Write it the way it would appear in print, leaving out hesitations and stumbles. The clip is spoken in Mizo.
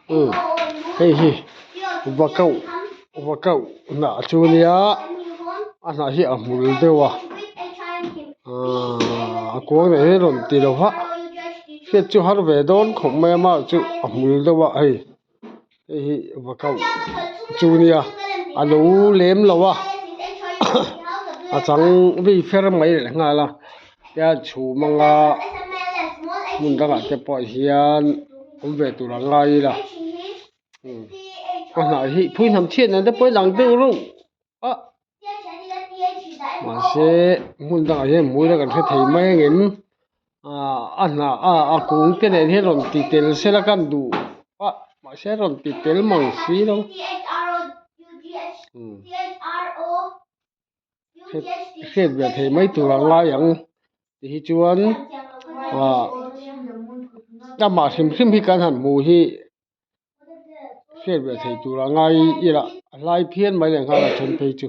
Umm hei hi vakauh vakauh hnah chu nia a hnah hi a hmul deuh a ahh a kuang leh hi a rawn ti lo va hriat chu har ve dawn khawp mai a amah chu a hmul deuh a hei hei hi vakauh chu nia a lo lem lo a a chang vei fer mai leh nghal a tia chhum anga hmun dangah te pawh hian awm ve tur a ngai ila a hnah hi phui hnam chhiat nen te pawh hi lang deuh reuh a mahse hmun dangah hian hmuh ila kan hre thei mai ang em ah a hnah ah a kung te nen hian rawn ti tel sela kan duh a mahse a rawn ti tel mang si lo umm hriat ve thei mai tur a ngai ang ti hi chuan ah amah hrim hrim hi kan han hmuh hi hriat ve thei tur a ngai ila a hlai phian mai leh nghal a then phei chu.